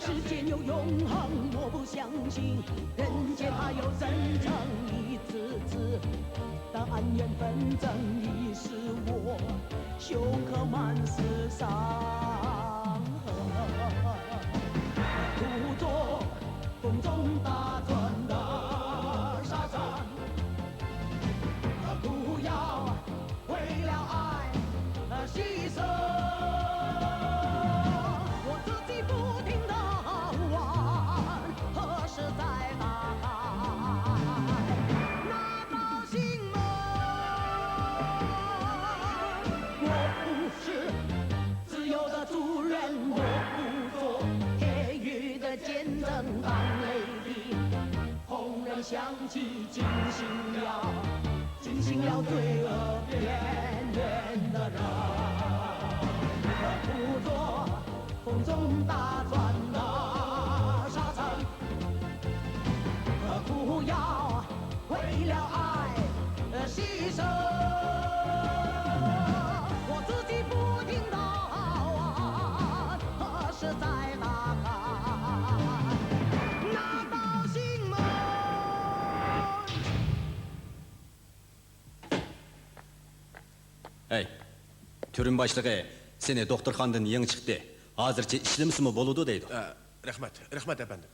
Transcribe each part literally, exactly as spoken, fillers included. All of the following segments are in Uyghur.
世间有永恒，我不相信，人间还有真正一次次的恩怨纷争，已使我胸口满是伤痕。故作风中打转的沙场，不要 为了爱而牺牲。我自己不停地呼唤，何时再打开那道心门？我不是自由的主人，我不做言语的见证，当泪滴 轰然响起，惊醒了，惊醒了罪恶边缘的人。故作风中打转的沙场，不要为了爱而牺牲。我自己不停地呼唤，何时再打开那道心门？ ھەي، تۈرمە باشلىقى سېنى دوختۇرخانىدىن يېڭى چىقتى. ھازىرچە ئىشلىمىسىمۇ بولىدۇ دەيدۇ. ئە، رەھمەت، رەھمەت ئەپەندىم.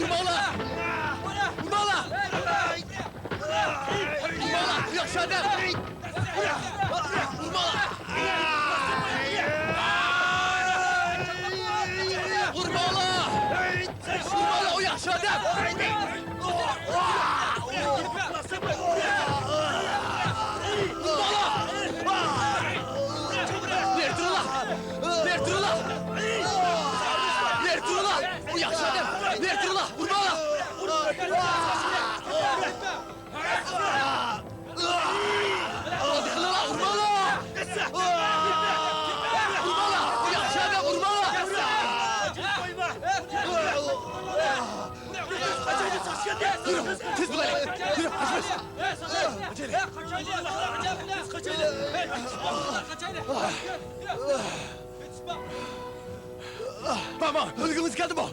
ئۇرماڭلار! ئۇرماڭلار! ئۇرماڭلار! ئۇ ياخشى ئادەم! ئۇرماڭلار! ئۇرماڭلار! ئۇرماڭلار! ئۇ ياخشى ئادەم! ئۇرماڭلار! بېرى تۇرۇڭلار! بېرى تۇرۇڭلار! بېرى تۇرۇڭلار! ئۇ ياخشى ئادەم! بېرى تۇرۇڭلار! ئۇرماڭلار! ئۇرماڭلار! ئۇرماڭلار! ئۇ ياخشى ئادەم! ئۇرماڭلار! يۈرۈڭ، تېز بولايلى! يۈرۈڭ، قاچىمىز! ماما، ئۆلگۈڭىز كەلدىمۇ؟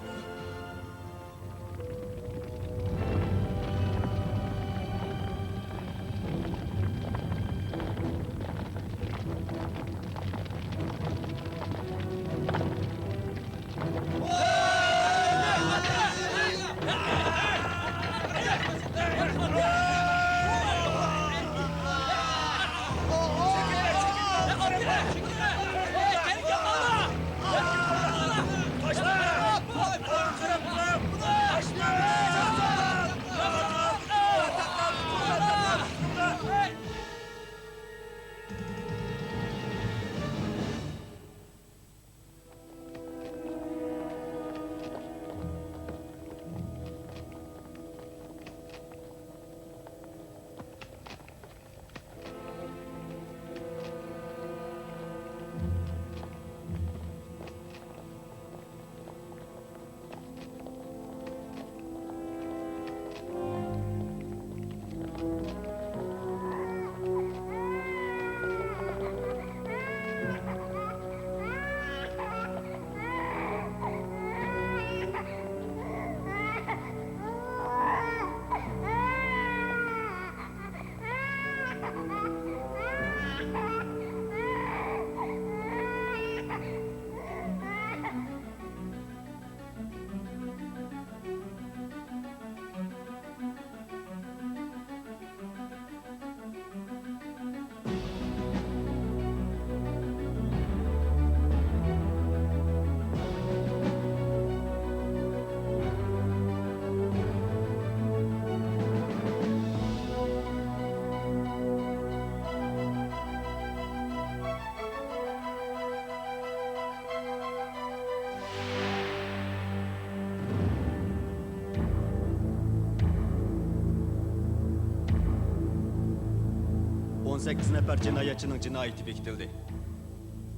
سەككىز نەپەر جىنايەتچىنىڭ جىنايىتى بېكىتىلدى.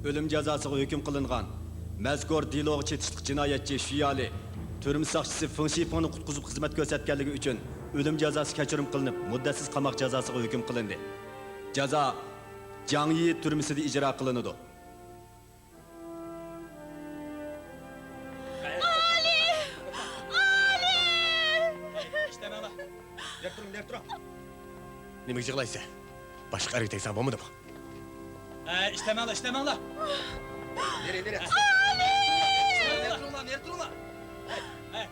ئۆلۈم جازاسىغا ھۆكۈم قىلىنغان مەزكۇر دېلوغا چېتىشلىق جىنايەتچى شۈيالى تۈرمە ساقچىسى فېڭ شىفېڭنى قۇتقۇزۇپ خىزمەت كۆرسەتكەنلىكى ئۈچۈن ئۆلۈم جازاسى كەچۈرۈم قىلىنىپ، مۇددەتسىز قاماق جازاسىغا ھۆكۈم قىلىندى. جازا جاڭيى تۈرمىسىدا ئىجرا قىلىنىدۇ. ئالىي! ئالىي! ئىشلەمەڭلار. بېرىپ تۇرۇڭ، بېرىپ تۇرۇڭ. نېمىگە يىغلايسەن؟ باشقا ئەرگە تەگسەڭ بولمىدىمۇ؟ ئە، ئىشلەمەڭلار، ئىشلەمەڭلار. نېرى، نېرى؟ ئالىي! نېرى تۇرۇڭلار، نېرى تۇرۇڭلار. ئالىي!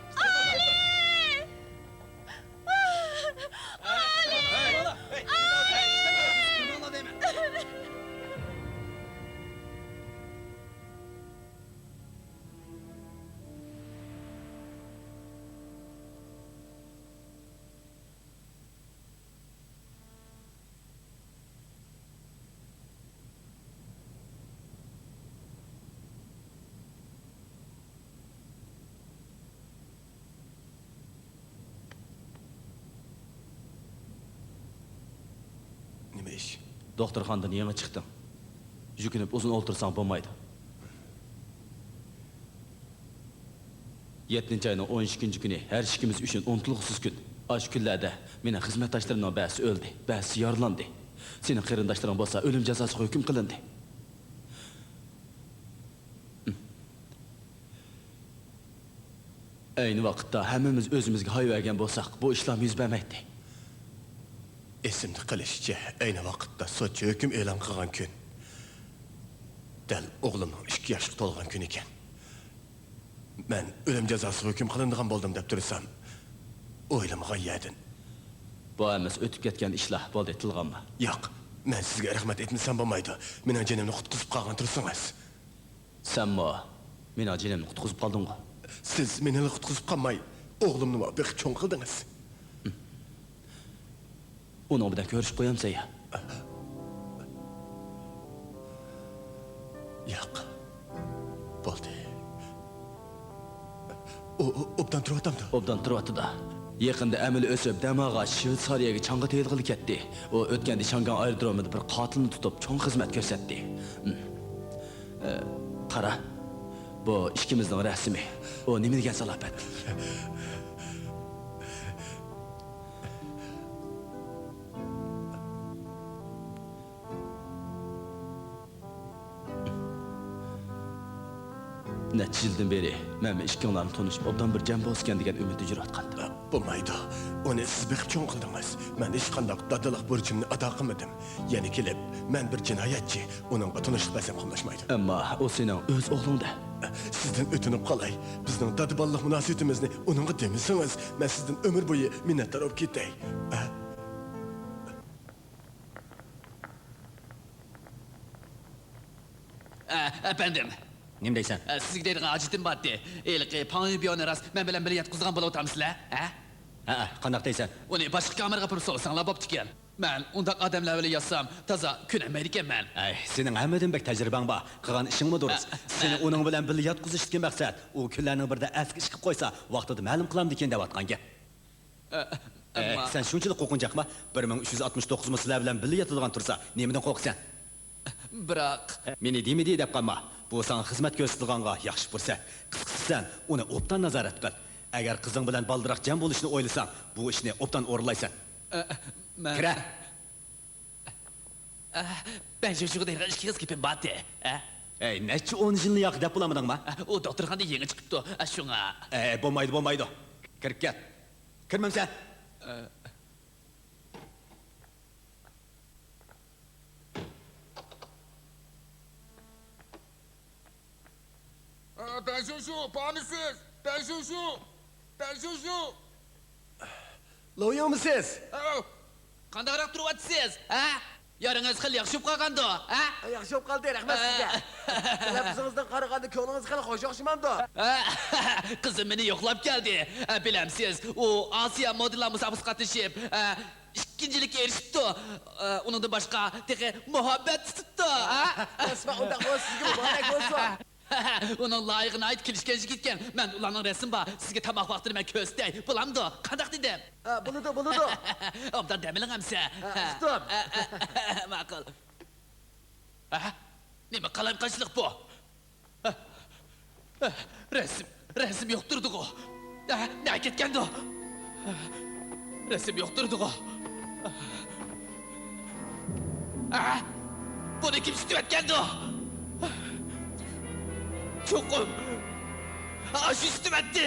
نېمە ئىش؟ دوختۇرخانىدىن يېڭى چىقتىڭ. يۈكۈنۈپ ئۇزۇن ئولتۇرساڭ بولمايدۇ. يەتتىنچى ئاينىڭ ئون ئىككىنچى كۈنى ھەر ئىككىمىز ئۈچۈن ئۇنتۇلغۇسىز كۈن. ئاشۇ كۈنلەردە مېنىڭ خىزمەتداشلىرىمنىڭ بەزىسى ئۆلدى، بەزىسى يارىلاندى. سېنىڭ قېرىنداشلىرىڭ بولسا ئۆلۈم جازاسىغا ھۆكۈم قىلىندى. ئەينى ۋاقىتتا ھەممىمىز ئۆزىمىزگە ھايۋەگەن بولساق، بۇ ئىشلارمۇ يۈز بەرمەيتتى. ئېسىمدە قېلىشىچە، ئەينى ۋاقىتتا سوتچى ھۆكۈم ئېلان قىلغان كۈن، دەل ئوغلۇمنىڭ ئىككى ياشقا تولغان كۈنى ئىكەن. مەن ئۆلۈم جازاسىغا ھۆكۈم قىلىنىدىغان بولدۇم دەپ تۇرسام، ئويلىمىغان يەردىن. بۇ ھەممىسى ئۆتۈپ كەتكەن ئىشلار، بولدى، تىلغا ئالما. ياق، مەن سىزگە رەھمەت ئېيتمىسام بولمايدۇ. مېنىڭ جېنىمنى قۇتقۇزۇپ قالغان تۇرسىڭىز. سەنمۇ مېنىڭ جېنىمنى قۇتقۇزۇپ قالدىڭغۇ؟ سىز مېنىلا قۇتقۇزۇپ قالماي، ئوغلۇمنىمۇ بېقىپ چوڭ قىلدىڭىز. ئۇنىڭ بىلەن كۆرۈشۈپ قويامسەن يا؟ ياق. بولدى. ئۇ، ئۇ ئوبدان تۇرۇۋاتامدۇ؟ ئوبدان تۇرۇۋاتىدۇ. يېقىندا ئەمىلى ئۆسۈپ، دەم ئالغاچ شىۋېتسارىيەگە چاڭغا تېيىلغىلى كەتتى. ئۇ ئۆتكەندە شياڭگاڭ ئايرودرومىدا بىر قاتىلنى تۇتۇپ، چوڭ خىزمەت كۆرسەتتى. ئە، قارا، بۇ ئىككىمىزنىڭ رەسىمى. ئۇ نېمە دېگەن سالاپەت؟ نەچچە يىلدىن بېرى مەنمۇ ئىككىڭلارنى تونۇشۇپ، ئوبدان بىر جەم بولسىكەن دېگەن ئۈمىدتە يۈرۈۋاتقانىدىم. بولمايدۇ. ئۇنى سىز بېقىپ چوڭ قىلدىڭىز. مەن ھېچقانداق دادىلىق بۇرچۇمنى ئادا قىلمىدىم. يەنە كېلىپ، مەن بىر جىنايەتچى، ئۇنىڭغا تونۇشلۇق بەرسەم قاملاشمايدۇ. ئەمما ئۇ سېنىڭ ئۆز ئوغلۇڭدە. سىزدىن ئۆتۈنۈپ قالاي، بىزنىڭ دادا-بالىلىق مۇناسىۋىتىمىزنى ئۇنىڭغا دېمىسىڭىز، مەن سىزدىن ئۆمۈر بويى مىننەتدار بولۇپ كېتەي. ئە، ئەپەندىم. نېمە دەيسەن؟ ئە، سىزگە دەيدىغان ھاجىتىم بارتى. ھېلىقى پاڭ يۈبيوننى راست مەن بىلەن بىللە ياتقۇزىدىغان بولۇۋاتامسىلەر؟ ھە؟ ھەئە، قانداق دەيسەن؟ ئۇنى باشقا كامېرغا ئاپىرىپ سولىساڭلار بوپتىكەن. مەن ئۇنداق ئادەملەر بىلەن ياتسام، تازا كۆنەلمەيدىكەنمەن. ئەي، سېنىڭ ھەممىدىن بەك تەجرىبەڭ بار. قىلغان ئىشىڭمۇ دۇرۇس. ئە، سېنى ئە. ئۇنىڭ بىلەن بىللە ياتقۇزۇشتىكى مەقسەت، ئۇ كۈنلەرنىڭ بىرىدە ئەسكى ئىش قىلىپ قويسا، ۋاقتىدا مەلۇم قىلامدىكىن دەۋاتقان گەپ. ئە، ئەمما سەن شۇنچىلىك قورقۇنچاقما؟ بىر مىڭ ئۈچ يۈز ئاتمىش توققۇزمۇ سىلەر بىلەن بىللە ياتىدىغان تۇرسا، نېمىدىن قورقىسەن؟ بىراق. مېنى دېمىدى دەپ قالما. بۇ ساڭا خىزمەت كۆرسىتىدىغانغا ياخشى پۇرسەت. قىسقىسى، سەن ئۇنى ئوبدان نازارەت قىل. ئەگەر قىزىڭ بىلەن بالدۇراق جەم بولۇشنى ئويلىساڭ، بۇ ئىشنى ئوبدان ئورۇنلايسەن. ئە، مەن كىرە. ئە، بەنجۇجۇغا دەيدىغان ئىككى قىز گېپىم بارتى. ئە؟ ئەي، نەچچە ئون يىلنى ياق دەپ بولامدىڭما؟ ئە، ئۇ دوختۇرخانىدا يېڭى چىقىپتۇ. ئە، شۇڭا. ئەي، بولمايدۇ، بولمايدۇ. كىرىپ كەت. كىرمەمسەن؟ ئە. ئە، بەنشۇشۇ، بارمىسىز؟ بەنشۇشۇ! بەنشۇشۇ! لويۇڭمۇ سىز؟ ئاۋ! قانداقراق تۇرۇۋاتىسىز، ھە؟ يارىڭىز خېلى ياخشى بولۇپ قالغاندۇ، ھە؟ ياخشى بولۇپ قالدى، رەھمەت سىزگە. تەلەپپۇزىڭىزدىن قارىغاندا كۆڭلىڭىز خېلى خوش ئوخشىمامدۇ؟ قىزىم مېنى يوقلاپ كەلدى. بىلەمسىز، ئۇ ئاسىيا مودېللار مۇسابىقىسىگە قاتنىشىپ، ئىككىنچىلىككە ئېرىشىپتۇ. ئۇنىڭدىن باشقا تېخى مۇھەببەت تۇتۇپتۇ، ھە؟ ئەسما، ئۇنداق بولسا سىزگە مۇبارەك بولسۇن. ئۇنىڭ لايىقى ناھايىتى كېلىشكەن يىگىتكەن. مەن ئۇلارنىڭ رەسىمى بار، سىزگە تاماق ۋاقتىنى مەن كۆرسىتەي، بولامدۇ؟ قانداق دېدىم؟ ھە، بولىدۇ، بولىدۇ. ئوبدان دەم ئېلىڭ ئەمسە. ھە، ئۇقتۇم. ماقۇل. ھە؟ نېمە قالايمىقانچىلىق بۇ؟ رەسىم، رەسىم يوق تۇرىدىغۇ. نەگە كەتكەندۇ؟ رەسىم يوق تۇرىدىغۇ. بۇنى كىم سۈتۈۋەتكەندۇ؟ چوقۇم ئاشۇ سۈتۈۋەتتى.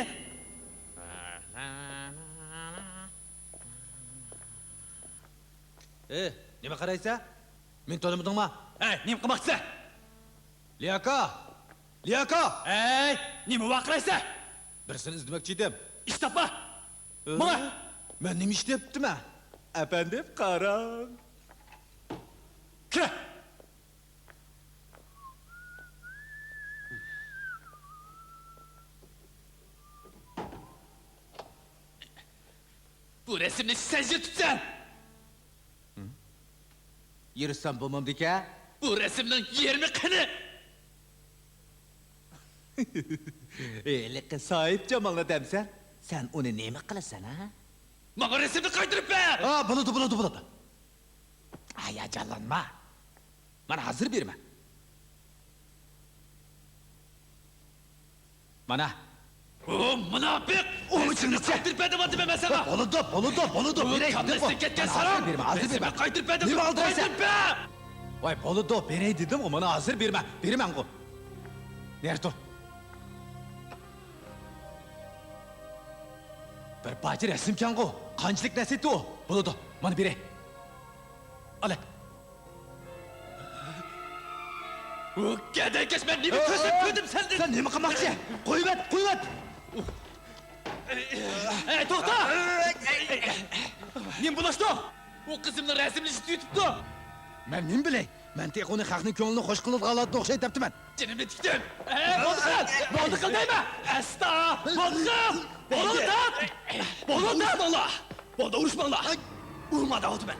ئى، نېمە قارايسەن؟ مېنى تونۇمىدىڭما؟ ھەي، نېمە قىلماقچىسەن؟ لياكا! لياكا! ھەي، نېمە ۋارقىرايسەن؟ بىرسىنى ئىزدىمەكچى ئىدىم. ئىش تاپما! ئى؟ ماڭا! مەن نېمە ئىش دەپتىمەن؟ ئەپەندىم، قاراڭ. كىرە! بۇ رەسىمنى سەن يىرتىپسەن! يىرتسام بولمامدىكەن؟ بۇ رەسىمنىڭ يېرىمى قېنى؟ ھېلىقى ساھىبجامالنى دەمسەن؟ سەن ئۇنى نېمە قىلىسەن، ھە؟ ماڭا رەسىمنى قايتۇرۇپ بەر! ھا، بولىدۇ، بولىدۇ، بولىدۇ. ھاياجانلانما. مانا ھازىر بېرىمەن. مانا. ئۇ مۇناپىق! ئۇ رەسىمنى قايتۇرۇپ بەر دەۋاتىمەن مەن ساڭا! بولىدۇ، بولىدۇ، بولىدۇ، بېرەي، دېدىمغۇ. كاللىسىدىن كەتكەن ساراڭ! ھازىر بېرىمەن، ھازىر بېرىمەن. رەسىمنى قايتۇرۇپ بەر دەپ نېمە ئالدۇرىسەن؟ قايتۇرۇپ بەر! ۋاي، بولىدۇ، بېرەي دېدىمغۇ، مانا ھازىر بېرىمەن، بېرىمەنغۇ. نەرە تۇر. بىر پارچە رەسىمكەنغۇ، قانچىلىك نەرسە ئۇ؟ بولىدۇ، مانا بېرەي. ئالە. ئۇ گەدەكەش، مەن نېمە كۆرسەم كۆردۈم سەندىن! سەن نېمە قىلماقچى؟ قويۇۋەت، قويۇۋەت! ئەي، توختا! نېمە بولۇشتۇ؟ ئۇ قىزىمنىڭ رەسىمىنى يىتىۋېتىپتۇ! مەن نېمە بىلەي؟ مەن تېخى ئۇنى خەقنىڭ كۆڭلىنى خۇش قىلىدىغانلاردىن ئوخشايدۇ دەپتىمەن. جېنىمنى تىكتىم. ئەي، بولدى قىل! بولدى قىل دەيمەن! ئەستا! بولدى قىل! قولۇڭنى تارت! قولۇڭنى تارت! ئۇرۇشماڭلار! بولدى، ئۇرۇشماڭلار! ئۇرما دەۋاتىمەن!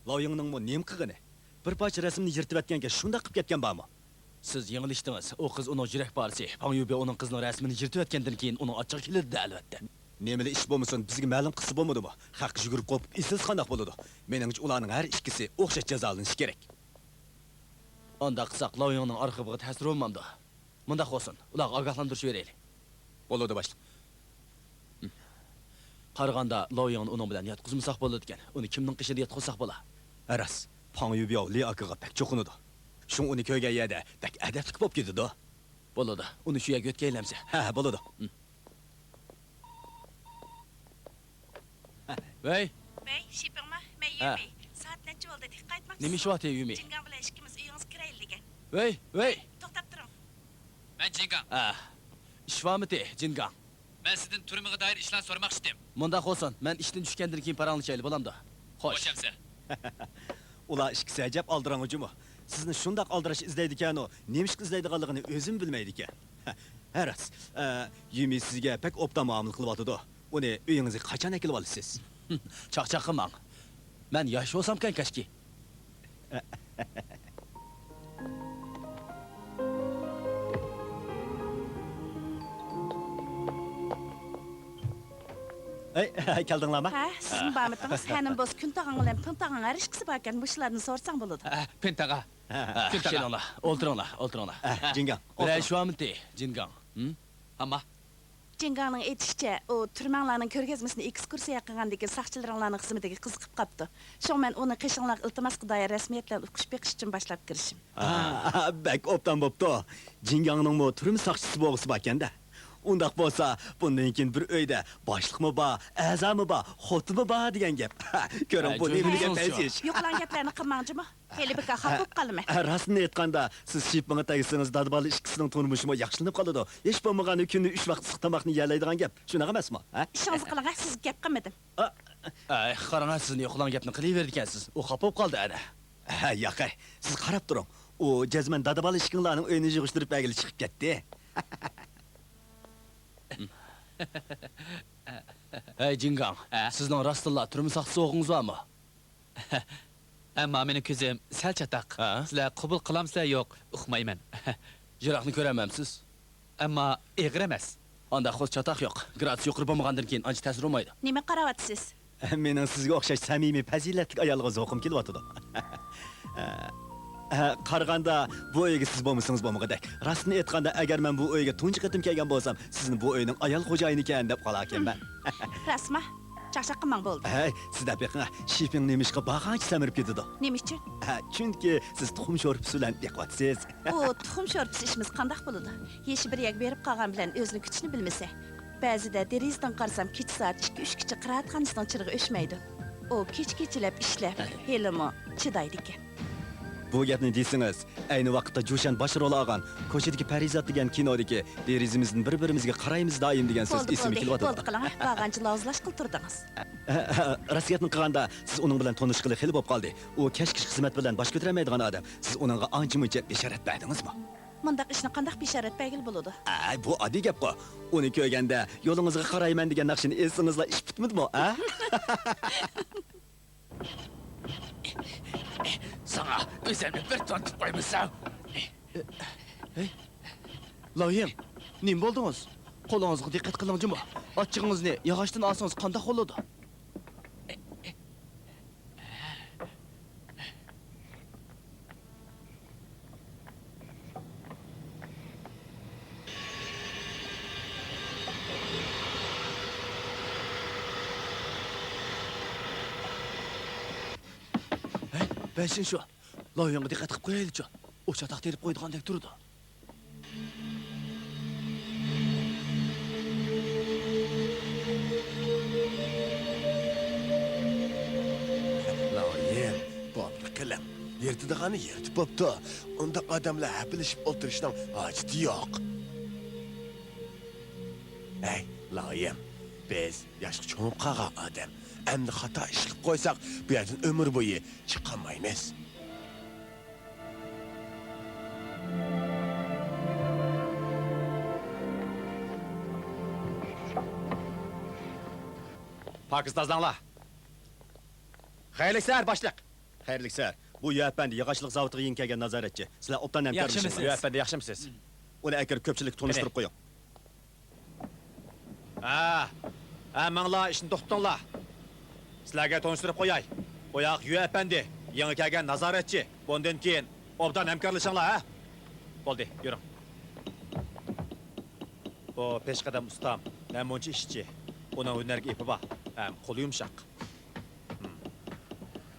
لاۋيىڭنىڭمۇ نېمە قىلغىنى؟ بىر پارچە رەسىمنى يىرتىۋەتكەنگە شۇنداق قىپ كەتكەن بارمۇ؟ سىز يېڭىلىشتىڭىز. ئۇ قىز ئۇنىڭ يۈرەك پارىسى. پاڭ يۈبى ئۇنىڭ قىزىنىڭ رەسىمىنى يىرتىۋەتكەندىن كېيىن ئۇنىڭ ئاچچىقى كېلىدۇ-دە، ئەلۋەتتە. نېمىلا ئىش بولمىسۇن، بىزگە مەلۇم قىلسا بولمىدىمۇ؟ خەققە يۈگۈرۈپ قوپۇپ ئېسىلسا قانداق بولىدۇ؟ مېنىڭچە، ئۇلارنىڭ ھەر ئىككىسى ئوخشاش جازالىنىشى كېرەك. ئانداق قىلساق، لاۋيىڭنىڭ ئارخىپىغا تەسىر بولمامدۇ؟ مۇنداق بولسۇن، ئۇلارغا ئاگاھلاندۇرۇش بېرەيلى. بولىدۇ، باشلىق. قارىغاندا، لاۋيىڭنى ئۇنىڭ بىلەن ياتقۇزمىساق بولىدىكەن. ئۇنى كىمنىڭ قېشىدا ياتقۇزساق بولا؟ ھە، راست. پاڭ يۈبياۋ لى ئاكىغا بەك چوقۇنىدۇ. شۇڭا ئۇنى كۆرگەن يەردە بەك ئەدەپلىك بولۇپ كېتىدۇ. بولىدۇ. ئۇنى شۇ يەرگە يۆتكەيلى ئەمسە. ھە، ھە، بولىدۇ. ۋەي! ۋەي، شىپىڭما؟ مەن ھە. يۈمى. سائەت نەچچە بولدى؟ قايتماقچىسىز؟ نېمە ئىش بار، يۈمى؟ جىنگاڭ بىلەن ئىككىمىز ئۆيىڭىزگە كىرەيلى دېگەن. ۋەي، ۋەي! توختاپ تۇرۇڭ. مەن جىنگاڭ. ھە. ئىش بارمىتى، جىنگاڭ؟ مەن سىزدىن تۈرمىگە دائىر ئىشلارنى سورىماقچى ئىدىم. مۇنداق بولسۇن، مەن ئىشتىن چۈشكەندىن كېيىن پاراڭلىشايلى، بولامدۇ؟ خوش. خوش ئەمسە. ئۇلار ئىككىسى ئەجەب ئالدىراڭغۇ جۇمۇ. سىزنى شۇنداق ئالدىراش ئىزدەيدىكەنۇ، نېمىشقا ئىزدەيدىغانلىقىنى ئۆزىمۇ بىلمەيدىكەن. ھە، راست. ئە، يۈمى سىزگە بەك ئوبدان مۇئامىلە قىلىۋاتىدۇ. ئۇنى ئۆيىڭىزگە قاچان ئەكېلىۋالىسىز؟ چاقچاق قىلماڭ. مەن ياش بولسامكەن كاشكى. ئەي، كەلدىڭلارمۇ؟ ھە، سىزمۇ بارمىدىڭىز؟ ھە، نېمە بولسا، كۈن تاغاڭ بىلەن پىڭ تاغاڭ ھەر ئىككىسى باركەن، مۇشۇلاردىن سورىساڭ بولىدۇ. ھە، پىڭ تاغا. ھە، پىڭ تاغا. كېلىڭلار، ئولتۇرۇڭلار، ئولتۇرۇڭلار. ھە، جىنگاڭ، بىرەر ئولتۇرۇڭ. ئىش بارمىتى، جىنگاڭ؟ ھىم؟ ھاما. جىنگاڭنىڭ ئېيتىشىچە، ئۇ تۈرمەڭلارنىڭ كۆرگەزمىسىنى ئېكسكۇرسىيە قىلغاندىن كېيىن ساقچىلىرىڭلارنىڭ خىزمىتىگە قىزىقىپ قاپتۇ. شۇڭا مەن ئۇنى قېشىڭلارغا ئىلتىماسقا دائىر رەسمىيەت بىلەن ئۇقۇش بېقىش ئۈچۈن باشلاپ كىرىشىم. ھا، بەك ئوبدان بوپتۇ. جىنگاڭنىڭمۇ تۈرمە ساقچىسى بولغۇسى باركەن-دە. ئۇنداق بولسا، بۇندىن كېيىن بىر ئۆيدە باشلىقمۇ بار، ئەزامۇ بار، خوتۇنمۇ بار دېگەن گەپ. كۆرۈڭ، بۇ نېمە دېگەن پەيزىش. يوقىلاڭ گەپلەرنى قىلماڭ جۇمۇ. ھېلى بىكار خاپا بولۇپ قالىمەن. ھە، راستىنى ئېيتقاندا، سىز شىپىڭغا تەگسىڭىز، دادا-بالا ئىككىسىنىڭ تۇرمۇشىمۇ ياخشىلىنىپ قالىدۇ. ھېچ بولمىغاندا كۈندە ئۈچ ۋاق ئىسسىق تاماقنى يېيەلەيدىغان گەپ. شۇنداق ئەمەسمۇ؟ ھە؟ ئىشىڭىزنى قىلىڭ، سىزگە گەپ قىلمىدىم. ئە، ئەي، قاراڭ، سىزنى يوقىلاڭ گەپنى قىلىۋېرىدىكەنسىز. ئۇ خاپا بولۇپ قالدى ئەنە. ھە، ياقەي، سىز قاراپ تۇرۇڭ. ئۇ جەزمەن دادا-بالا ئىككىڭلارنىڭ ئۆيىنى يىغىشتۇرۇپ بەرگىلى چىقىپ كەتتى. ھەي، جىنگاڭ، ھە؟ سىزنىڭ راستتىنلا تۈرمە ساقچىسى بولغۇڭىز بارمۇ؟ ئەمما مېنىڭ كۆزۈم سەل چاتاق. ھە؟ سىلەر قوبۇل قىلامسىلەر يوق، ئۇقمايمەن. يىراقنى كۆرەلمەمسىز؟ ئەمما ئېغىر ئەمەس. ئانداق قوز چاتاق يوق. گرادۇس يۇقىرى بولمىغاندىن كېيىن ئانچە تەسىر بولمايدۇ. نېمە قاراۋاتىسىز؟ مېنىڭ سىزگە ئوخشاش سەمىمىي، پەزىلەتلىك ئايالغا زوقۇم كېلىۋاتىدۇ. ھە، قارىغاندا بۇ ئۆيگە سىز بولمىسىڭىز بولمىغۇدەك. راستىنى ئېيتقاندا، ئەگەر مەن بۇ ئۆيگە تۇنجى قېتىم كەلگەن بولسام، سىزنى بۇ ئۆينىڭ ئايال خوجايىنىكەن دەپ قالاركەنمەن. راستما؟ چاقچاق قىلماڭ، بولدى. ھەي، سىز دەپ بېقىڭ، شىپىڭ نېمىشقا بارغانچە سەمرىپ كېتىدۇ. نېمە ئۈچۈن؟ ھە، چۈنكى سىز تۇخۇم شورپىسى بىلەن بېقىۋاتىسىز. ئۇ تۇخۇم شورپىسى ئىشىمىز قانداق بولىدۇ؟ يېشى بىر يەرگە بېرىپ قالغان بىلەن ئۆزىنىڭ كۈچىنى بىلمىسە. بەزىدە دېرىزىدىن قارىسام، كېچە سائەت ئىككى، ئۈچكىچە قىرائەتخانىسىنىڭ چىرىغى ئۆچمەيدۇ. ئۇ كېچە كېچىلەپ ئىشلەپ، ھېلىمۇ چىدايدىكەن. بۇ گەپنى دېسىڭىز، ئەينى ۋاقىتتا جۇشەن باش رول ئالغان كوچىدىكى پەرىزات دېگەن كىنودىكى دېرىزىمىزدىن بىر-بىرىمىزگە قارايمىز دائىم دېگەن سۆز بولدى، ئېسىمگە بولدى، كېلىۋاتىدۇ. بولدى قىلىڭ، بارغانچە لاۋزىلاشقىلى تۇردىڭىز. ھە، ھە، راست گەپنى قىلغاندا، سىز ئۇنىڭ بىلەن تونۇشقىلى خېلى بولۇپ قالدى. ئۇ كەچكىچە خىزمەت بىلەن باش كۆتۈرەلمەيدىغان ئادەم. سىز ئۇنىڭغا ئانچە-مۇنچە بېشارەت بەردىڭىزمۇ؟ مۇنداق ئىشنى قانداق بېشارەت بەرگىلى بولىدۇ؟ ئەي، بۇ ئاددىي گەپقۇ. ئۇنى كۆرگەندە، يولىڭىزغا قارايمەن دېگەن ناخشىنى ئېيتسىڭىزلا ئىش پۈتمىدىمۇ، ھە؟ ساڭا ئۆزۈمنى بىر تونۇتۇپ قويمىسام. ھەي، لاۋيىڭ، نېمە بولدىڭىز؟ قولىڭىزغا دىققەت قىلىڭ جۇمۇ. ئاچچىقىڭىزنى ياغاچتىن ئالسىڭىز قانداق بولىدۇ؟ ھەي، بەشىنشۇ، لاۋيىڭغا دىققەت قىلىپ قويايلىچۇ. ئۇ چاتاق تېرىپ قويىدىغاندەك تۇرىدۇ. لاۋيىڭ، بولدى قىلىڭ. يىرتىدىغاننى يىرتىپ بوپتۇ. ئۇنداق ئادەملەر ھەپىلىشىپ ئولتۇرۇشنىڭ ھاجىتى يوق. ھەي، لاۋيىڭ، بىز ياشقا چوڭىيىپ قالغان ئادەم. ئەمدى خاتا ئىش قىلىپ قويساق، بۇ يەردىن ئۆمۈر بويى چىقالمايمىز. پاكىز تازىلاڭلار. خەيرلىك سەھەر، باشلىق. خەيرلىك سەھەر. بۇ يۈەپەندى ياغاچچىلىق زاۋۇتىغا يېڭى كەلگەن نازارەتچى. سىلەر ئوبدان ھەمكارلىشىڭلار. ياخشىمۇسىز؟ يۈەپەندى، ياخشىمۇسىز؟ ئۇنى ئەكىرىپ كۆپچىلىككە تونۇشتۇرۇپ قويۇڭ. ھە، ھەممىڭلار ئىشنى توختىتىڭلار. سىلەرگە تونۇشتۇرۇپ قوياي. بۇياق يۈەپەندى، يېڭى كەلگەن نازارەتچى. بۇندىن كېيىن ئوبدان ھەمكارلىشىڭلار، ھە؟ بولدى، يۈرۈڭ. ئۇ پېشقەدەم ئۇستام ھەم مۇنچە ئىشچى. ئۇنىڭ ھۈنەرگە ئېپى بار ھەم قولى يۇمشاق. ھىم.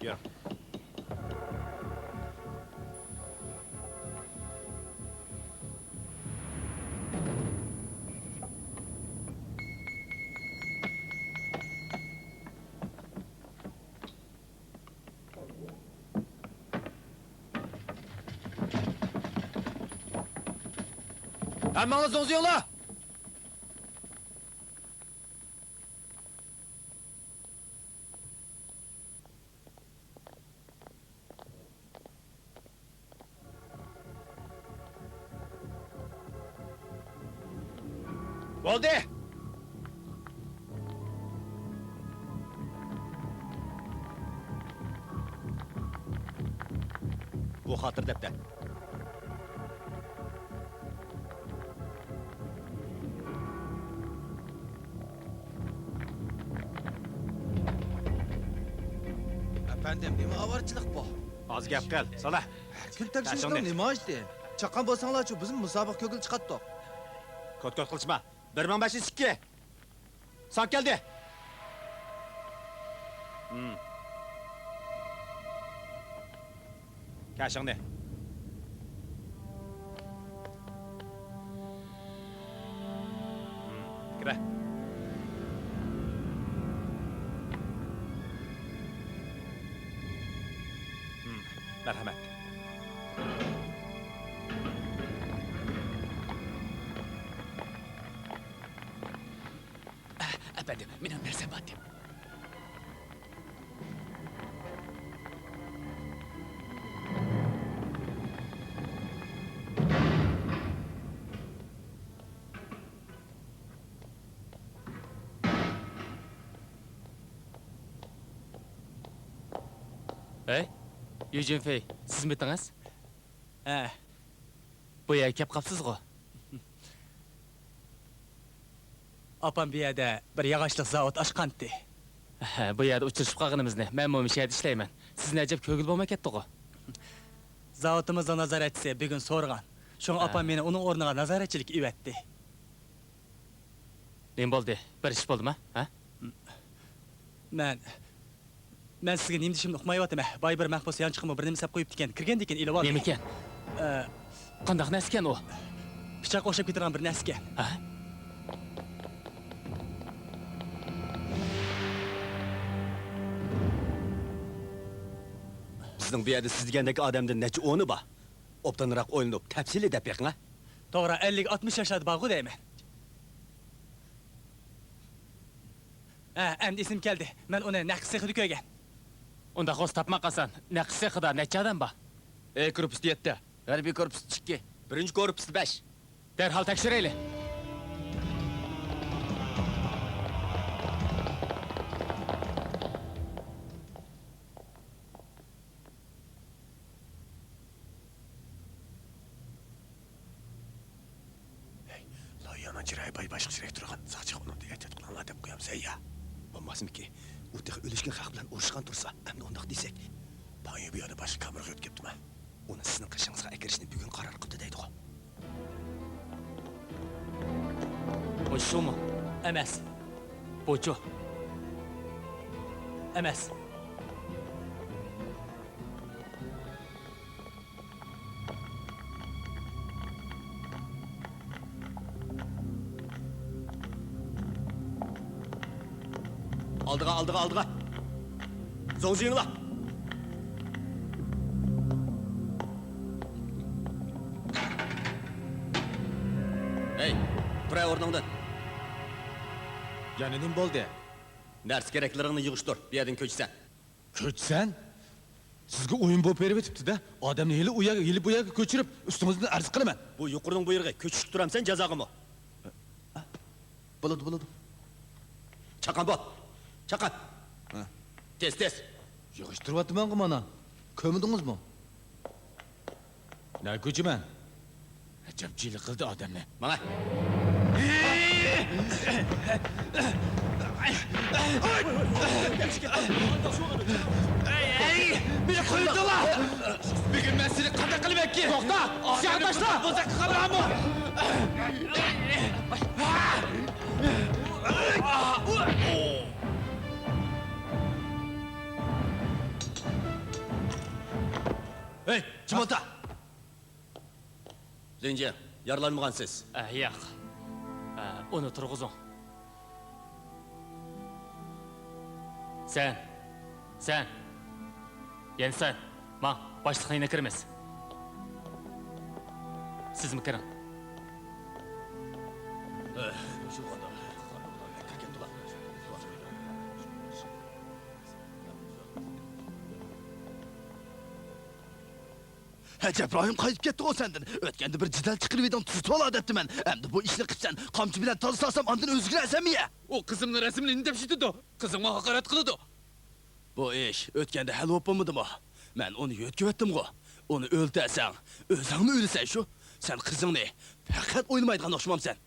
يۈرۈڭ. ھەممىڭلار زوڭزىيىڭلار! بولدى! بۇ خاتىرە دەپتەر. ئەپەندىم، نېمە ئاۋارىچىلىق بۇ؟ ئاز گەپ قىل، سالا. كۈن تەكشۈرۈشنىڭ نېمە ھاجىتى؟ چاققان بولساڭلارچۇ، بىزمۇ مۇسابىقە كۆكىلى چىقاتتۇق. كوت-كوت قىلىشما. بىر مىڭ بەش يۈز ئىككى. سان كەلدى. ھىم. كاشىڭنى. ھىم. كىرە. ھىم. مەرھەمەت. ئەپەندىم، مېنىڭ نەرسەم بار ئىدى. ھەي، يۈجۈنفېي، سىزمىتىڭىز؟ ھە. بۇ يەرگە كەپ قاپسىزغۇ؟ ئاپام بۇ يەردە بىر ياغاچلىق زاۋۇت ئاچقانتى. ھە، بۇ يەردە ئۇچرىشىپ قالغىنىمىزنى. مەنمۇ مۇشۇ يەردە ئىشلەيمەن. سىزنى ئەجەب كۆرگىلى بولماي كەتتىغۇ؟ زاۋۇتىمىزنىڭ نازارەتچىسى بۈگۈن سورىغان. شۇڭا ھە. ئاپام مېنى ئۇنىڭ ئورنىغا نازارەتچىلىككە ئېۋەتتى. نېمە بولدى؟ بىر ئىش بولدىما؟ ھە؟ مەن، مەن سىزگە نېمە دېيىشىمنى ئۇقمايۋاتىمەن. بايا بىر مەخمۇس يانچۇقىمغا بىر نېمە سەپ قويۇپتىكەن، كىرگەندىن كېيىن ئېلىۋالدىم. نېمىكەن؟ ئە، قانداق نەرسىكەن ئۇ؟ پىچاققا ئوخشاپ كېتىدىغان بىر نەرسىكەن. ھە؟ بىزنىڭ بۇ يەردە سىز دېگەندەك ئادەمدىن نەچچە ئونى بار. ئوبدانراق ئويلىنىپ، تەپسىلىي دەپ بېقىڭ، ھە؟ توغرا، ئەللىك ئاتمىش ياشلاردا بارغۇ دەيمەن. ھە، ئەمدى ئېسىمگە كەلدى. مەن ئۇنى نەقىش سېخىدا كۆرگەن. ئۇنداق بولسا تاپماق ئاسان. نەقىش سېخىدا نەچچە ئادەم بار؟ ئې گۇرۇپپىسىدا يەتتە. ھەربىي كورپۇستا ئىككى. بىرىنچى كورپۇستا بەش. دەرھال تەكشۈرەيلى. ھەي، لايىھەنىڭ چىرايى باي باشقىچىراك تۇرغان، ساقچىغا ئۇنىڭدىن ئېھتىيات قىلىڭلار دەپ قويامسەن يا؟ بولماسمىكى، ئۇ تېخى ئۆلۈشكەن خەق بىلەن ئۇرۇشقان تۇرسا، ئەمدى ئۇنداق دېسەك. پايو بۇ يەردە باشقا كامېرغا ئۆتۈپ كەپتىما؟ ئۇنى سىزنىڭ قېشىڭىزغا ئەكىرىشنى بۈگۈن قارار قىپتۇ دەيدىغۇ. بۇ شۇمۇ؟ ئەمەس. بۇچۇ؟ ئەمەس. ئالدىغا، ئالدىغا، ئالدىغا! زوڭزىيىڭلار! ھەي، تۇر ھەي ئورنۇڭدىن! يەنە نېمە بولدى؟ نەرسە-كېرەكلىرىڭنى يىغىشتۇر، بۇ يەردىن كۆچىسەن. كۆچىسەن؟ سىزگە ئويۇن بولۇپ بېرىۋېتىپتۇ-دە. ئادەمنى ھېلى ئۇ يەرگە، ھېلى بۇ يەرگە كۆچۈرۈپ، ئۈستىڭىزدىن ئەرز قىلىمەن. بۇ يۇقىرىنىڭ بۇيرۇقى، كۆچۈشۈپ تۇرامسەن جازاغىمۇ؟ بولىدۇ، بولىدۇ. چاققان بول. چاققان. ھە. تېز، تېز. يىغىشتۇرۇۋاتىمەنغۇ مانا. كۆرمىدىڭىزمۇ؟ نە كۆچىمەن؟ ئەجەب جىلە قىلدى ئادەمنى. ماڭا. مېنى قويدۇلا! بۈگۈن مەن سېنى قانداق قىلىمەنكى؟ توختا! سىياھ تاشلا! بوزەك قالامۇ! ھەي، جىم ئولتۇر! لىنجيەن، يارىلانمىغانسىز. ئە، ياق. ئە، ئۇنى تۇرغۇزۇڭ. سەن، سەن، يەنە سەن، ماڭ، باشلىقنىڭ يېنىغا كىرىمىز. سىزمۇ كىرىڭ. ئەجەب رايىم قايتىپ كەتتىغۇ سەندىن. ئۆتكەندە بىر جېدەل چىقىرىۋىدىڭ، تۈزىتىۋالا دەپتىمەن. ئەمدى بۇ ئىشنى قىپسەن، قامچا بىلەن تازا سالسام، ئاندىن ئۆزگىرەرسەنمۇ يە؟ ئۇ قىزىمنىڭ رەسىمىنى ئىندەپ شىتىدۇ. قىزىمغا ھاقارەت قىلىدۇ. بۇ ئىش ئۆتكەندە ھەل بولۇپ بولمىدىمۇ؟ مەن ئۇنى يۆتكىۋەتتىمغۇ. ئۇنى ئۆلتۈرسەڭ، ئۆزۈڭمۇ ئۆلىسەن شۇ. سەن قىزىڭنى پەقەت ئويلىمايدىغان ئوخشىمامسەن؟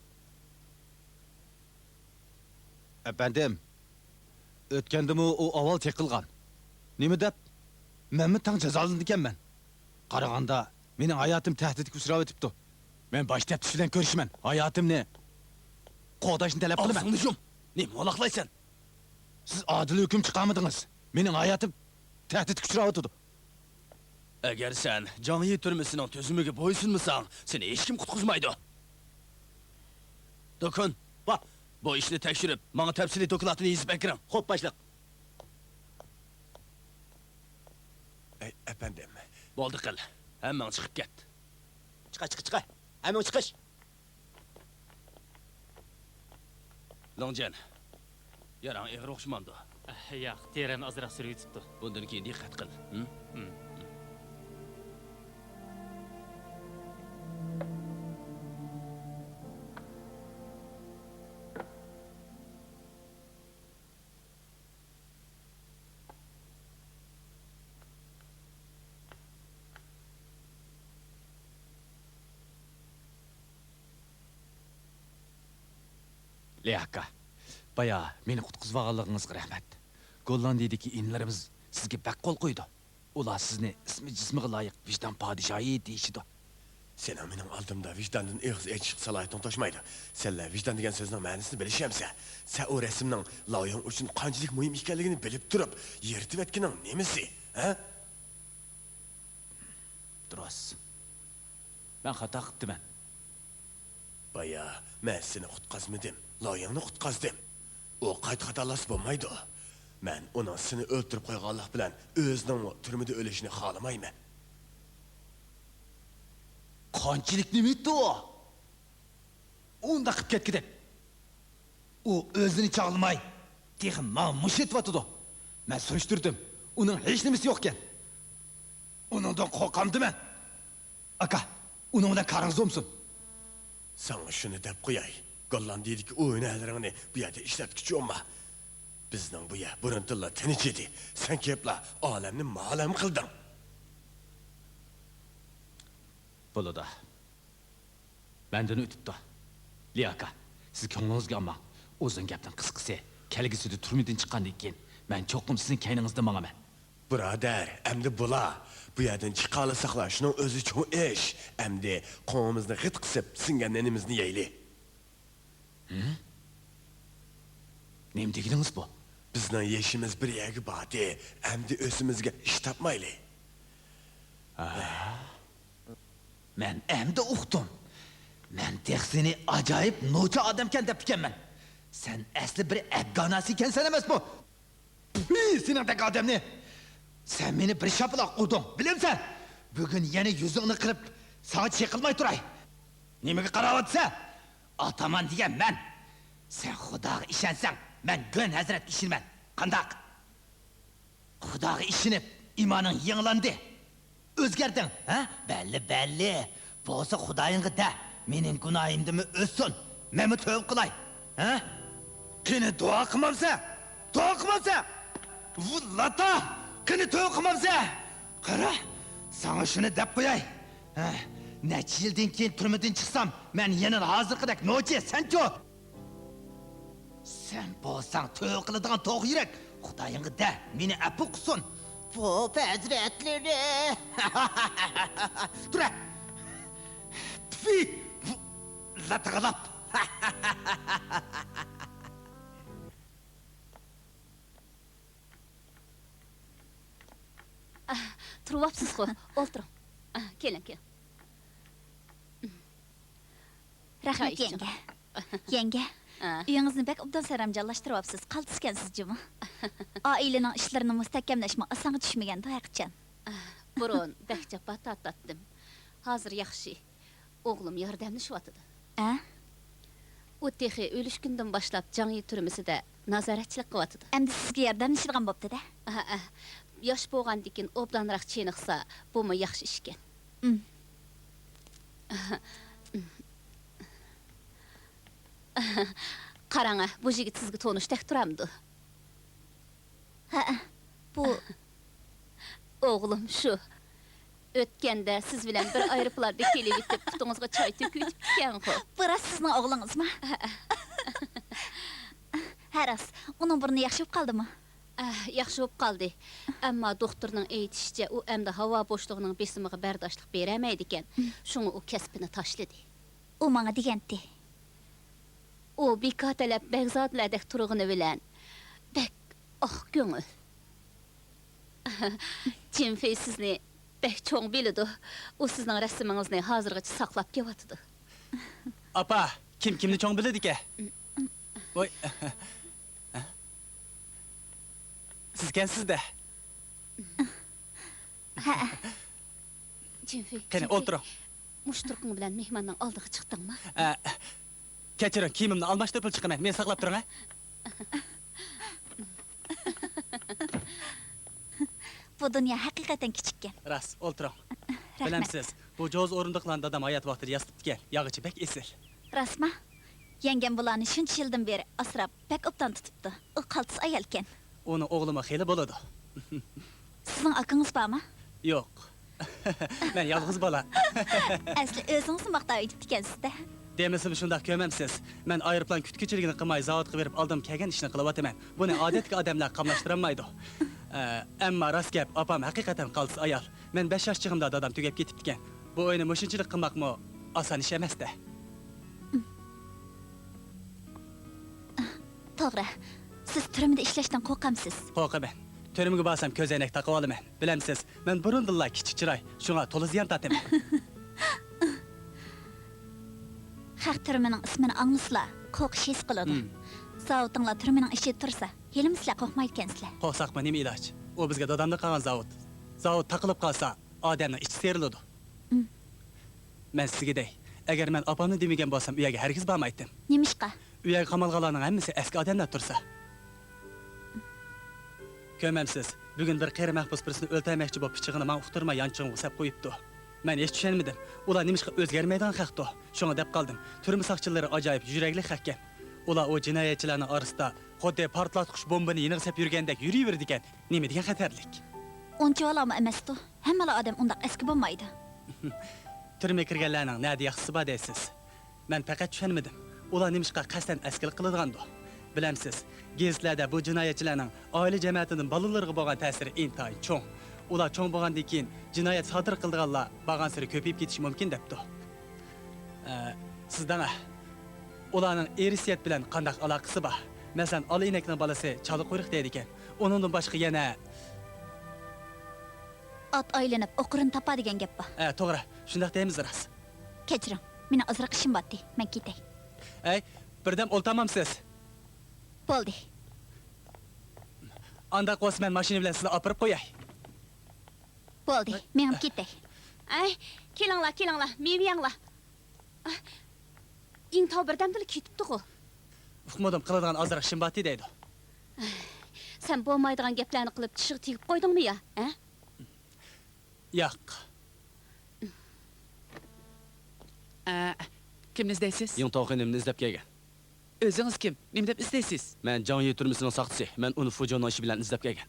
ئەپەندىم، ئۆتكەندىمۇ ئۇ ئاۋۋال چېقىلغان. نېمە دەپ؟ مەنمۇ تەڭ جازالىنىدىكەنمەن. قارىغاندا، مېنىڭ ھاياتىم تەھدىتكە ئۇچراۋېتىپتۇ. مەن باش تەپتىش بىلەن كۆرۈشىمەن. ھاياتىمنى قوغداشنى تەلەپ قىلىمەن. ئاغزىڭنى يۇم! نېمە ۋالاقلايسەن؟ سىز ئادىل ھۆكۈم چىقارمىدىڭىز. مېنىڭ ھاياتىم تەھدىتكە ئۇچراۋاتىدۇ. ئەگەر سەن جاڭيى تۈرمىسىنىڭ تۈزۈمىگە بويسۇنمىساڭ، سېنى ھېچكىم قۇتقۇزمايدۇ. دۇكۇن، با، بۇ ئىشنى تەكشۈرۈپ، ماڭا تەپسىلىي دوكلاتىنى يېزىپ ئەكىرىڭ. خوپ، باشلىق. ئەي، ئەپەندىم. بولدى قىل، ھەممىڭ چىقىپ كەت. چىقاي، چىقاي، چىقاي. ھەممىڭ چىقىش. لوڭجيەن، ياراڭ ئېغىر ئوخشىمامدۇ؟ ئەھ، ياق، تېرەمنى ئازراق سۈرۈۋېتىپتۇ. بۇندىن كېيىن دىققەت قىل. ھىم؟ ھىم. ئەي ئاكا، بايا مېنى قۇتقۇزۇۋالغانلىقىڭىزغا رەھمەت. گوللاندىيىدىكى ئىنىلىرىمىز سىزگە بەك قول قويىدۇ. ئۇلار سىزنى ئىسمى جىسمىغا لايىق ۋىجدان پادىشاھى دېيىشىدۇ. سېنىڭ مېنىڭ ئالدىمدا ۋىجداندىن ئېغىز ئېچىشقا سالاھىيىتىڭ توشمايدۇ. سەنلەر ۋىجدان دېگەن سۆزنىڭ مەنىسىنى بىلىشەمسەن؟ سەن ئۇ رەسىمنىڭ لاۋيۇڭ ئۈچۈن قانچىلىك مۇھىم ئىكەنلىكىنى بىلىپ تۇرۇپ، يىرتىۋەتكىنىڭ نېمىسى، ھە؟ دۇرۇس. مەن خاتا قىپتىمەن. بايا مەن سېنى قۇتقازمىدىم، لاۋيۇڭنى قۇتقازدىم. ئۇ قايتا خاتالاشسا بولمايدۇ. مەن ئۇنىڭ سېنى ئۆلتۈرۈپ قويغانلىق بىلەن ئۆزىنىڭمۇ تۈرمىدە ئۆلۈشىنى خالىمايمەن. قانچىلىك نېمە ئېيتتى ئۇ؟ ئۇنداق قىپ كەتكۈدەك. ئۇ ئۆزىنى چاغلىماي، تېخى ماڭا مۇشت ئېتىۋاتىدۇ. مەن سۈرۈشتۈردۈم، ئۇنىڭ ھېچنېمىسى يوقكەن. ئۇنىڭدىن قورقامدىمەن؟ ئاكا، ئۇنىڭ بىلەن كارىڭىز بولمىسۇن. ساڭا شۇنى دەپ قوياي، گوللاندىيىدىكى ئۇ ھۈنەرلىرىڭنى بۇ يەردە ئىشلەتكۈچى بولما. بىزنىڭ بۇ يەر بۇرۇندىنلا تىنچ ئىدى. سەن كېلىپلا ئالەمنى مالەم قىلدىڭ. بولىدۇ. مەندىن ئۆتۈپتۇ. لى ئاكا، سىز كۆڭلىڭىزگە ئالماڭ. ئۇزۇن گەپنىڭ قىسقىسى، كەلگۈسىدە تۈرمىدىن چىققاندىن كېيىن، مەن چوقۇم سىزنىڭ كەينىڭىزدە ماڭىمەن. بۇرادەر، ئەمدى بولا. بۇ يەردىن چىقالىساقلا، شۇنىڭ ئۆزى چوڭ ئىش. ئەمدى قوڭىمىزنى غىت قىسىپ، سىڭگەن نېنىمىزنى يەيلى. ھە؟ نېمە دېگىنىڭىز بۇ؟ بىزنىڭ يېشىمىز بىر يەرگە باردى، ئەمدى ئۆزىمىزگە ئىش تاپمايلى. مەن ئەمدى ئۇقتۇم. مەن تېخى سېنى ئاجايىپ نوچى ئادەمكەن دەپتىكەنمەن. سەن ئەسلى بىر ئەپگاناسى ئىكەنسەن ئەمەسمۇ؟ پۈي، سېنىڭدەك ئادەمنى! سەن مېنى بىر شاپىلاق ئۇردۇڭ، بىلەمسەن؟ بۈگۈن يەنە يۈزۈڭنى قىرىپ، ساڭا چېقىلماي تۇراي. نېمىگە قاراۋاتىسەن؟ ئاتامان دېگەن مەن. سەن خۇداغا ئىشەنسەڭ، مەن گۆن ھەزرەتكە ئىشىنىمەن. قانداق؟ خۇداغا ئىشىنىپ، ئىمانىڭ يېڭىلاندى. ئۆزگەردىڭ، ھە؟ بەللى، بەللى. بولسا خۇدايىڭغا دە، مېنىڭ گۇناھىمدىنمۇ ئۆتسۇن. مەنمۇ تۆۋە قىلاي، ھە؟ قېنى دۇئا قىلمامسەن؟ دۇئا قىلمامسەن؟ ۋۇ لاتا! قېنى تۆۋە قىلمامسەن؟ قارا، ساڭا شۇنى دەپ قوياي. ھە، نەچچە يىلدىن كېيىن تۈرمىدىن چىقسام، مەن يەنىلا ھازىرقىدەك نوچى، سەنچۇ؟ سەن بولساڭ تۆۋە قىلىدىغان توغ يۈرەك، خۇدايىڭغا دە، مېنى ئەپۇ قىلسۇن. پوپ ھەزرەتلىرى! تۇرە! پۈفۈي! بۇ لاتىغا لاپ! تۇرۇۋاپسىزغۇ، ئولتۇرۇڭ. كېلىڭ، كېلىڭ. رەھمەت، يەڭگە. يەڭگە، ئە. ئۆيىڭىزنى بەك ئوبدان سەرەمجانلاشتۇرۇۋاپسىز، قالتىسكەنسىز جۇمۇ. ئائىلىنىڭ ئىشلىرىنى مۇستەھكەملەشمۇ ئاسانغا چۈشمىگەندۇ ھەرقاچان. بۇرۇن بەك جاپا تارتاتتىم. ھازىر ياخشى. ئوغلۇم ياردەملىشىۋاتىدۇ. ئە؟ ئۇ تېخى ئۆلۈشكۈندىن باشلاپ جاڭيى تۈرمىسىدە نازارەتچىلىك قىلىۋاتىدۇ. ئەمدى سىزگە ياردەملىشىدىغان بوپتۇ-دە. ھە، ھە. ياش بولغاندىكىن ئوبدانراق چېنىقسا، بۇمۇ ياخشى ئىشكەن. ئىم. قاراڭە، بۇ يىگىت سىزگە تونۇشتەك تۇرامدۇ؟ ھەئە، بۇ. ئوغلۇم شۇ. ئۆتكەندە سىز بىلەن بىر ئايروپىلاندا كېلىۋېتىپ، پۇتىڭىزغا چاي تۆكۈۋېتىپتىكەنغۇ. بۇ راست سىزنىڭ ئوغلىڭىزمۇ؟ ھەئە. ھە راست، ئۇنىڭ بۇرنى ياخشى بولۇپ قالدىمۇ؟ ئەھ، ياخشى بولۇپ قالدى. ئەمما دوختۇرنىڭ ئېيتىشىچە، ئۇ ئەمدى ھاۋا بوشلۇقىنىڭ بېسىمىغا بەرداشلىق بېرەلمەيدىكەن. شۇڭا ئۇ كەسپىنى تاشلىدى. ئۇ ماڭا دېگەنتى. ئۇ بىكار تەلەپ بەگزادىلەردەك تۇرغىنى بىلەن بەك ئاق كۆڭۈل. جىنفېي سىزنى بەك چوڭ بىلىدۇ. ئۇ سىزنىڭ رەسىمىڭىزنى ھازىرغىچە ساقلاپ كېلىۋاتىدۇ. ئاپا، كىم كىمنى چوڭ بىلىدىكەن؟ ۋاي. سىزكەنسىز-دە. ھەئە. جىنفېي، قېنى، جىنفېي، ئولتۇرۇڭ. مۇشۇ تۇرقۇڭ بىلەن مېھماننىڭ ئالدىغا چىقتىڭمۇ؟ ئە، كەچۈرۈڭ، كىيىمىمنى ئالماشتۇرۇپلا چىقىمەن. مېنى ساقلاپ تۇرۇڭ، ھە؟ بۇ دۇنيا ھەقىقەتەن كىچىككەن. راست، ئولتۇرۇڭ. رەھمەت. بىلەمسىز، بۇ جوز ئورۇندۇقلارنى دادام ھايات ۋاقتىدا ياسىتىپتىكەن. ياغىچى بەك ئېسىل. راستما؟ يەڭگەم بۇلارنى شۇنچە يىلدىن بېرى ئاسراپ، بەك ئوبدان تۇتۇپتۇ. ئۇ قالتىس ئايالكەن. ئۇنىڭ ئوغلىمۇ خېلى بولىدۇ. سىزنىڭ ئاكىڭىز بارمۇ؟ يوق. مەن يالغۇز بالا. ئەسلى ئۆزىڭىزنى ماختاۋېتىپتىكەنسىز-دە. دېمىسىمۇ شۇنداق، كۆرمەمسىز؟ مەن ئايروپىلان كۈتكۈچىلىكىنى قىلماي، زاۋۇتقا بېرىپ ئالدىم كەلگەن ئىشنى قىلىۋاتىمەن. بۇنى ئادەتتىكى ئادەملەر قاملاشتۇرالمايدۇ. ئە، ئەمما راست گەپ، ئاپام ھەقىقەتەن قالتىس ئايال. مەن بەش ياش چېغىمدا دادام تۈگەپ كېتىپتىكەن. بۇ ئۆينى مۇشۇنچىلىك قىلماقمۇ ئاسان ئىش ئەمەس-دە. توغرا. سىز تۈرمىدە ئىشلەشتىن قورقامسىز؟ قورقىمەن. تۈرمىگە بارسام كۆزەينەك تاقىۋالىمەن. بىلەمسىز، مەن بۇرۇندىنلا كىچىك چىراي، شۇڭا تولا زىيان تارتىمەن. خەق تۈرمىنىڭ ئىسمىنى ئاڭلىسىلا، قورقۇش ھېس قىلىدۇ. ھىم. زاۋۇتۇڭلار تۈرمىنىڭ ئىچىدە تۇرسا، ھېلىمۇ سىلەر قورقمايدىكەنسىلەر. قورقساقمۇ نېمە ئىلاج؟ ئۇ بىزگە دادامدىن قالغان زاۋۇت. زاۋۇت تاقىلىپ قالسا، ئادەمنىڭ ئىچى سىيرىلىدۇ. ھىم. مەن سىزگە دەي، ئەگەر مەن ئاپامنى دېمىگەن بولسام، ئۇ يەرگە ھەرگىز بارمايتتىم. نېمىشقا؟ ئۇ يەرگە قامالغانلارنىڭ ھەممىسى ئەسكى ئادەملەر تۇرسا. كۆرمەمسىز، بۈگۈن بىر قېرى مەھبۇس بىرسىنى ئۆلتۈرمەكچى بولۇپ، پىچىقىنى ماڭا ئۇقتۇرماي يانچۇقۇمغا سەپ قويۇپتۇ. مەن ھېچ چۈشەنمىدىم. ئۇلار نېمىشقا ئۆزگەرمەيدىغان خەقتۇ؟ شۇڭا دەپ قالدىم. تۈرمە ساقچىلىرى ئاجايىپ يۈرەكلىك خەقكەن. ئۇلار ئۇ جىنايەتچىلەرنىڭ ئارىسىدا خۇددى پارتلاتقۇچ بومبىنى يېنىغا سەپ يۈرگەندەك يۈرۈۋېرىدىكەن. نېمە دېگەن خەتەرلىك! ئۇنچىۋالامۇ ئەمەستۇ. ھەممىلا ئادەم ئۇنداق ئەسكى بولمايدۇ. تۈرمىگە كىرگەنلەرنىڭ نەدە ياخشىسى بار دەيسىز؟ مەن پەقەت چۈشەنمىدىم. ئۇلار نېمىشقا قەستەن ئەسكىلىك قىلىدىغاندۇ؟ بىلەمسىز، گېزىتلەردە بۇ جىنايەتچىلەرنىڭ ئائىلە جەمەتىدىن بالىلىرىغا بولغان تەسىرى ئىنتايىن چوڭ. ئۇلار چوڭ بولغاندىن كېيىن جىنايەت سادىر قىلىدىغانلار بارغانسېرى كۆپىيىپ كېتىشى مۇمكىن دەپتۇ. ئە، سىز دەڭە، ئۇلارنىڭ ئىرسىيەت بىلەن قانداق ئالاقىسى بار؟ مەسىلەن، ئالا ئىنەكنىڭ بالىسى چالا قۇيرۇق دەيدىكەن. ئۇنىڭدىن باشقا يەنە ئات ئايلىنىپ ئوقۇرۇنى تاپار دېگەن گەپ بار. ئە، توغرا، شۇنداق دەيمىز راست. كەچۈرۈڭ، مېنىڭ ئازراق ئىشىم بارتتى، مەن كېتەي. ئەي، بىردەم ئولتۇرمامسىز؟ بولدى. ئانداق بولسا مەن ماشىنا بىلەن سىزنى ئاپىرىپ قوياي. بولدى، مېڭىپ كېتەي. ئەي، كېلىڭلار، كېلىڭلار، مېۋە يەڭلار. ئاھ، ئىڭتاۋ بىردەمدىلا كېتىپتىغۇ. ئۇقمىدىم، قىلىدىغان ئازراق ئىشىم بارتتى دەيدۇ. سەن بولمايدىغان گەپلەرنى قىلىپ چىشىغا تېگىپ قويدۇڭمۇ يا، ھە؟ ياق. ئە، كىمنى ئىزدەيسىز؟ يىڭتاۋ خېنىمنى ئىزدەپ كەلگەن. ئۆزىڭىز كىم؟ نېمە دەپ ئىزدەيسىز؟ مەن جاڭيى تۈرمىسىنىڭ ساقچىسى. مەن ئۇنى فۇجوننىڭ ئىشى بىلەن ئىزدەپ كەلگەن.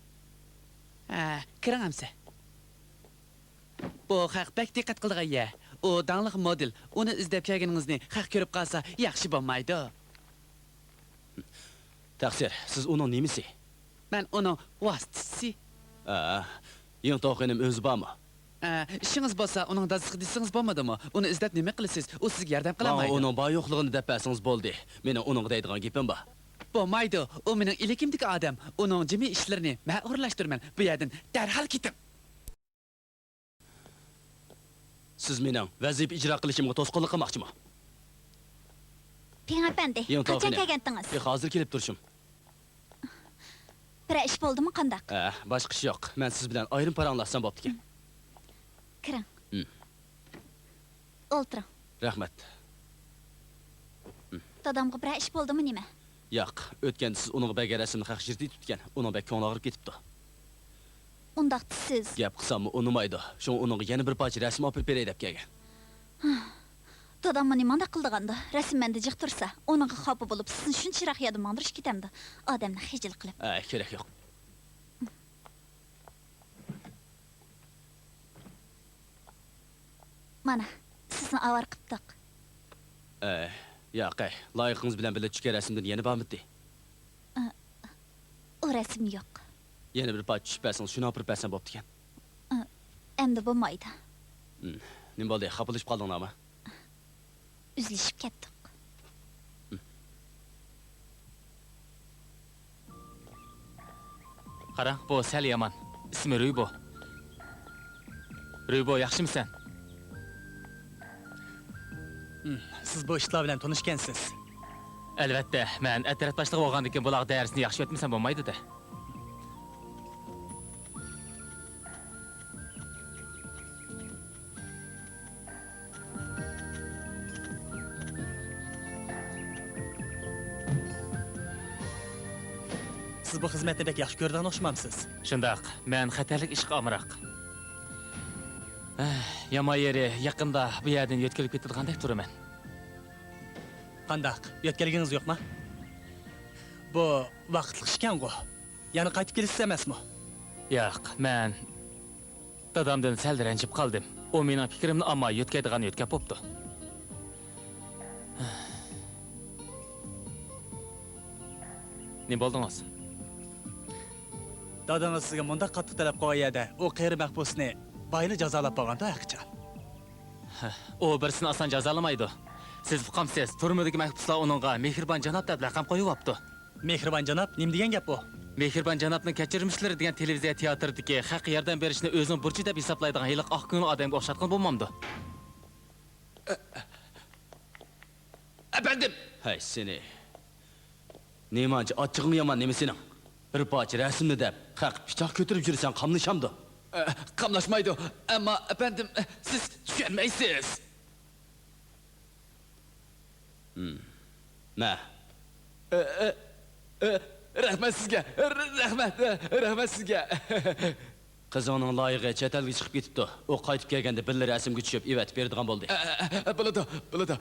ھە، كىرىڭ ئەمسە. بۇ خەق بەك دىققەت قىلىدىغان يەر. ئۇ داڭلىق مودېل. ئۇنى ئىزدەپ كەلگىنىڭىزنى خەق كۆرۈپ قالسا ياخشى بولمايدۇ. تەقسىر، سىز ئۇنىڭ نېمىسى؟ مەن ئۇنىڭ ۋاسىتىسى. ئا، يىڭتاۋ خېنىم ئۆزى بارمۇ؟ ئە، ئىشىڭىز بولسا، ئۇنىڭ دادىسىغا دېسىڭىز بولمىدىمۇ؟ ئۇنى ئىزدەپ نېمە قىلىسىز؟ ئۇ سىزگە ياردەم قىلالمايدۇ. ماڭا ئۇنىڭ بار-يوقلۇقىنى دەپ بەرسىڭىز بولدى. مېنىڭ ئۇنىڭغا دەيدىغان گېپىم بار. بولمايدۇ. ئۇ مېنىڭ ئىلكىمدىكى ئادەم. ئۇنىڭ جىمى ئىشلىرىنى مەن ئورۇنلاشتۇرىمەن. بۇ يەردىن دەرھال كېتىڭ. سىز مېنىڭ ۋەزىپە ئىجرا قىلىشىمغا توسقۇنلۇق قىلماقچىمۇ؟ پىڭ ئەپەندى، يىڭتاۋ قاچان خېنىم، كەلگەنتىڭىز؟ تېخى ھازىر كېلىپ تۇرۇشۇم. بىرەر ئىش بولدىمۇ قانداق؟ ھە، باشقا ئىش يوق. مەن سىز بىلەن ئايرىم پاراڭلاشسام بوپتىكەن. كىرىڭ. ھىم. ئولتۇرۇڭ. رەھمەت. دادامغا بىرەر ئىش بولدىمۇ نېمە؟ ياق، ئۆتكەندە سىز ئۇنىڭغا بەرگەن رەسىمنى خەق يىرتىۋېتىپتىكەن. ئۇنىڭ بەك كۆڭلى ئاغرىپ كېتىپتۇ. ئۇنداقتا سىز؟ گەپ قىلساممۇ ئۇنىمايدۇ. شۇڭا ئۇنىڭغا يەنە بىر پارچە رەسىم ئاپىرىپ بېرەي دەپ كەلگەن. داداممۇ نېمانداق قىلىدىغاندۇ؟ رەسىم مەندە جىق تۇرسا، ئۇنىڭغا خاپا بولۇپ، سىزنى شۇنچە يىراق يەردىن ماڭدۇرۇش كېتەمدۇ؟ ئادەمنى خىجىل قىلىپ. ئە، كېرەك يوق. مانا، سىزنى ئاۋارە قىپتۇق. ئە، ياق، ئەي، لايىقىڭىز بىلەن بىللە چۈشكەن رەسىمدىن يەنە بارمىدى؟ ئە، ئۇ رەسىم يوق. يەنە بىر پارچە چۈشۈپ بەرسىڭىز، شۇنى ئاپىرىپ بەرسەم بوپتىكەن. ئە، ئەمدى بولمايدۇ. ھىم، نېمە بولدى؟ خاپىلىشىپ قالدىڭلارمۇ؟ ئۈزۈلۈشۈپ كەتتۇق. قاراڭ، بۇ سەل يامان. ئىسمى رۈبو. رۈبو، ياخشىمۇسەن؟ ھىم، سىز بۇ ئىتلار بىلەن تونۇشكەنسىز. ئەلۋەتتە، مەن ئەترەت باشلىقى بولغاندىكىن بۇلارغا دەرسنى ياخشى ئۆتمىسەم بولمايدۇ-دە. سىز بۇ خىزمەتنى بەك ياخشى كۆرىدىغان ئوخشىمامسىز؟ شۇنداق، مەن خەتەرلىك ئىشقا ئامراق. ئەھ، يامان يېرى، يېقىندا بۇ يەردىن يۆتكىلىپ كېتىدىغاندەك تۇرىمەن. قانداق، يۆتكەلگىڭىز يوقما؟ بۇ ۋاقىتلىق ئىشكەنغۇ. يەنە قايتىپ كېلىسىز ئەمەسمۇ؟ ياق، مەن دادامدىن سەل رەنجىپ قالدىم. ئۇ مېنىڭ پىكرىمنى ئالماي يۆتكەيدىغان يۆتكەپ بوپتۇ. نېمە بولدىڭىز؟ دادىڭىز سىزگە مۇنداق قاتتىق تەلەپ قويغان يەردە ئۇ قېرى مەھبۇسنى بايىلا جازالاپ بولغاندۇ ھەقىچان. ئۇ بىرسىنى ئاسان جازالىمايدۇ. سىز ئۇقامسىز، تۈرمىدىكى مەھبۇسلار ئۇنىڭغا مېھرىبان جاناب دەپ لەقەم قويۇۋاپتۇ. مېھرىبان جاناب نېمە دېگەن گەپ بۇ؟ مېھرىبان جانابنىڭ كەچۈرمىشلىرى دېگەن تېلېۋىزىيە تىياتىرىدىكى خەققە ياردەم بېرىشنى ئۆزىنىڭ بۇرچى دەپ ھېسابلايدىغان ھېلىقى ئاق كۆڭۈل ئادەمگە ئوخشاتقىلى بولمامدۇ؟ ئەپەندىم! ھەي، سېنى! نېمانچە ئاچچىقىڭ يامان نېمە سېنىڭ؟ بىر پارچە رەسىمنى دەپ، خەق پىچاق كۆتۈرۈپ يۈرسەڭ قاملىشامدۇ؟ ئە، قاملاشمايدۇ. ئەمما، ئەپەندىم، سىز چۈشەنمەيسىز. ھىم. مە. ئە، ئە، ئە، رەھمەت سىزگە. رەھمەت، رەھمەت سىزگە. قىزىڭنىڭ لايىقى چەت ئەلگە چىقىپ كېتىپتۇ. ئۇ قايتىپ كەلگەندە بىللە رەسىمگە چۈشۈپ، ئەۋەتىپ بېرىدىغان بولدى. ئە، ئە، ئە، بولىدۇ، بولىدۇ.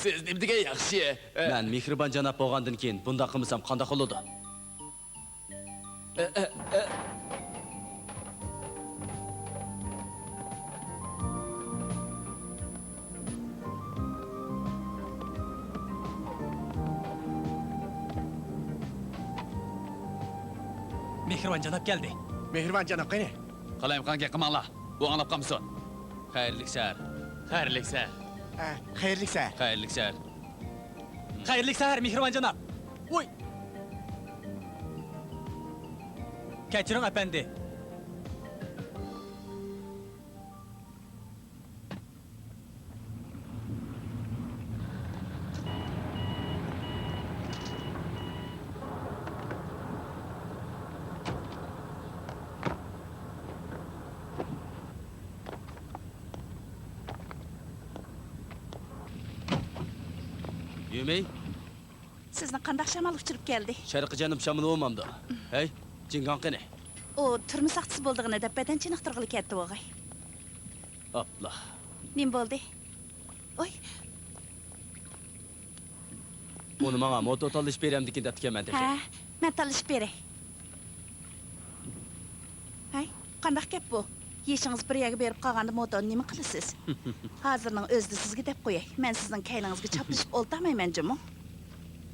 سىز نېمە دېگەن ياخشى. ئە، مەن مېھرىبان جاناب بولغاندىن كېيىن بۇنداق قىلمىسام قانداق بولىدۇ؟ ئە، ئە، ئە. مېھرىبان جاناب كەلدى. مېھرىبان جاناب قېنى؟ قالايمىقان گەپ قىلماڭلار. بۇ ئاڭلاپ قالمىسۇن. خەيرلىك سەھەر. خەيرلىك سەھەر. ئە، خەيرلىك سەھەر. خەيرلىك سەھەر. خەيرلىك سەھەر، مېھرىبان جاناب. ۋوي! كەچۈرۈڭ، ئەپەندى. يۈمەي. سىزنى قانداق شامال ئۇچۇرۇپ كەلدى؟ شەرقىي جەنۇب شامىلى بولمامدۇ؟ ھەي، جىڭگاڭ قېنى؟ ئۇ تۈرمە ساقچىسى بولىدىغىنى دەپ بەدەن چېنىقتۇرغىلى كەتتى بوغاي. ئاپلا. نېمە بولدى؟ ئوي! ئۇنى ماڭا موتور تاللىشىپ بېرەمدىكىن دەپتىكەنمەن تېخى. ھە، مەن تاللىشىپ بېرەي. ھەي، قانداق گەپ بۇ؟ يېشىڭىز بىر يەرگە بېرىپ قالغاندا موتورنى نېمە قىلىسىز؟ ھازىرنىڭ ئۆزىدە سىزگە دەپ قوياي، مەن سىزنىڭ كەينىڭىزگە چاپلىشىپ ئولتۇرمايمەن جۇمۇ.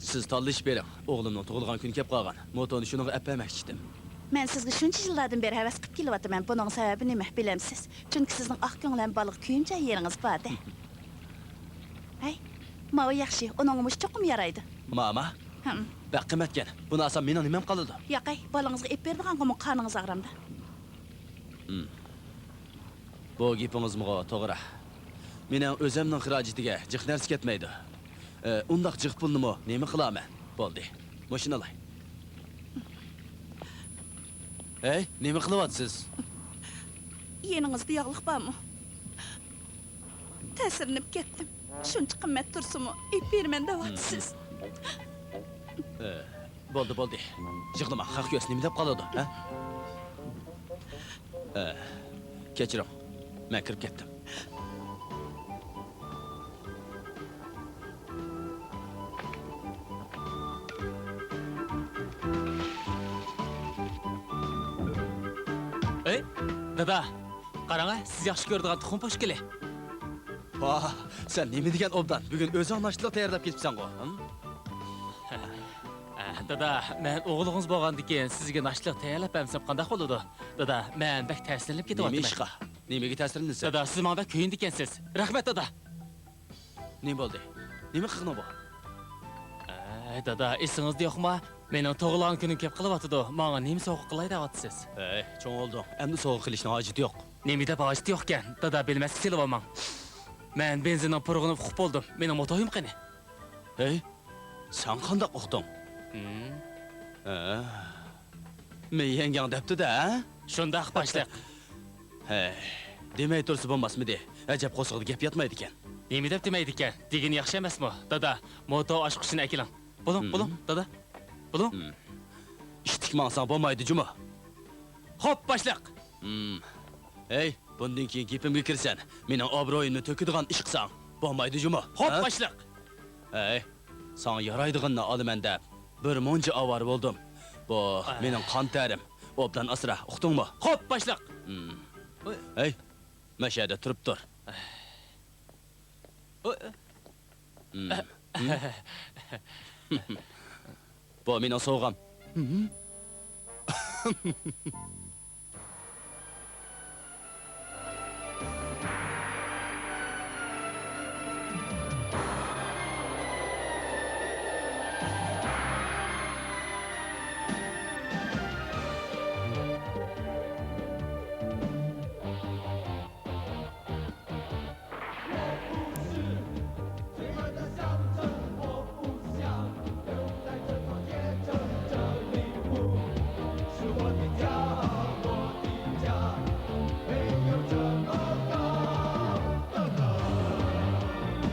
سىز تاللىشىپ بېرىڭ، ئوغلۇمنىڭ تۇغۇلغان كۈنى كەپ قالغان، موتورنى شۇنىڭغا ئەپ بەرمەكچىدىم. مەن سىزگە شۇنچە يىللاردىن بېرى ھەۋەس قىلىپ كېلىۋاتىمەن، بۇنىڭ سەۋەبى نېمە، بىلەمسىز؟ چۈنكى سىزنىڭ ئاق كۆڭۈل ھەم بالىغا كۆيۈمچان يېرىڭىز باردى. ھەي، ماۋۇ ياخشى، ئۇنىڭغا مۇشۇ چوقۇم يارايدۇ. ماما؟ ھىم. بەك قىممەتكەن. بۇنى ئالسام مېنىڭ نېمەم قالىدۇ؟ ياقەي، بالىڭىزغا ئېلىپ بېرىدىغانغىمۇ قارنىڭىز ئاغرامدۇ؟ ھىم. بۇ گېپىڭىزمۇ توغرا. مېنىڭ ئۆزۈمنىڭ خىراجىتىگە جىق نەرسە كەتمەيدۇ. ئە، ئۇنداق جىق پۇلنىمۇ نېمە قىلارمەن؟ بولدى، مۇشۇنى ئالاي. ھەي، نېمە قىلىۋاتىسىز؟ يېنىڭىزدا ياغلىق بارمۇ؟ تەسىرلىنىپ كەتتىم. شۇنچە قىممەت تۇرسىمۇ، ئېلىپ بېرىمەن دەۋاتىسىز. ئە، بولدى، بولدى. يىغلىما، خەق كۆرسە نېمە دەپ قالىدۇ، ھە؟ ئە، كەچۈرۈڭ، مەن كىرىپ كەتتىم. ئەي، دادا، قاراڭە، سىز ياخشى كۆرىدىغان تۇخۇم پوشكىلى. ۋاھ، سەن نېمە دېگەن ئوبدان، بۈگۈن ئۆزۈڭ ناشتىلىق تەييارلاپ كېتىپسەنغۇ، ھىم؟ ئە، دادا، مەن ئوغلىڭىز بولغاندىكىن سىزگە ناشتىلىق تەييارلاپ بەرمىسەم قانداق بولىدۇ؟ دادا، مەن بەك تەسىرلىنىپ كېتىۋاتىمەن. نېمە ئىشقا؟ نېمىگە تەسىرلىنىسەن؟ دادا، سىز ماڭا بەك كۆيۈندىكەنسىز. رەھمەت، دادا. نېمە بولدى؟ نېمە قىلغىنىڭ بۇ؟ ئەي، دادا، ئېسىڭىزدە يوقما؟ مېنىڭ تۇغۇلغان كۈنۈم كەپ قېلىۋاتىدۇ، ماڭا نېمە سوۋغا قىلاي دەۋاتىسىز؟ ھەي، چوڭ بولدۇڭ، ئەمدى سوۋغا قىلىشنىڭ ھاجىتى يوق. نېمە دەپ ھاجىتى يوقكەن؟ دادا، بىلمەسكە سېلىۋالماڭ. مەن بېنزىننىڭ پۇرىقىنى ئۇقۇپ بولدۇم، مېنىڭ موتويۇم قېنى؟ ھەي، سەن قانداق ئۇقتۇڭ؟ ھىم؟ ھە. مېنىڭ يەڭگەڭ دەپتۇ-دە، ھە؟ شۇنداق، باشلىق. ھەي، دېمەي تۇرسا بولماسمىدى؟ ئەجەب قورسىقىدا گەپ ياتمايدىكەن. نېمە دەپ دېمەيدىكەن؟ دېگىنى ياخشى ئەمەسمۇ؟ دادا، موتور ئاچقۇچىنى ئەكېلىڭ. بولۇڭ، ھىم. بولۇڭ، دادا. بولۇڭ. ھىم. ئىتتىك ماڭساڭ بولمايدۇ جۇمۇ. خوپ، باشلىق. ھىم. ھەي، بۇندىن كېيىن گېپىمگە كىرسەن، مېنىڭ ئابرۇيۇمنى تۆكىدىغان ئىش قىلساڭ، بولمايدۇ جۇمۇ. خوپ، ھە؟ باشلىق. ھەي، ساڭا يارايدىغىنىنى ئالىمەن دەپ، بىر مۇنچە ئاۋارە بولدۇم. بۇ ئاھ. مېنىڭ قان تەرىم. ئوبدان ئاسرا، ئۇقتۇڭمۇ؟ خوپ، باشلىق. ھىم. ھوي. ھەي، مەشەدە تۇرۇپ تۇر. ھوي. ھىم. ھىم. بۇ مېنىڭ سوۋغام. ھىم؟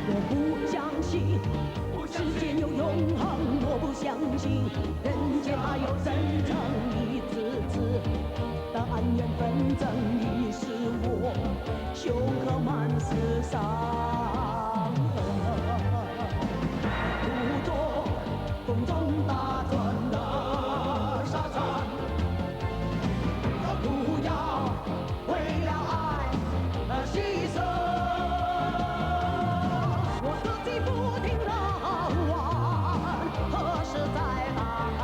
我不相信世界有永恒，我不相信人间还有真诚一次次的恩怨纷争已使我胸口满是伤。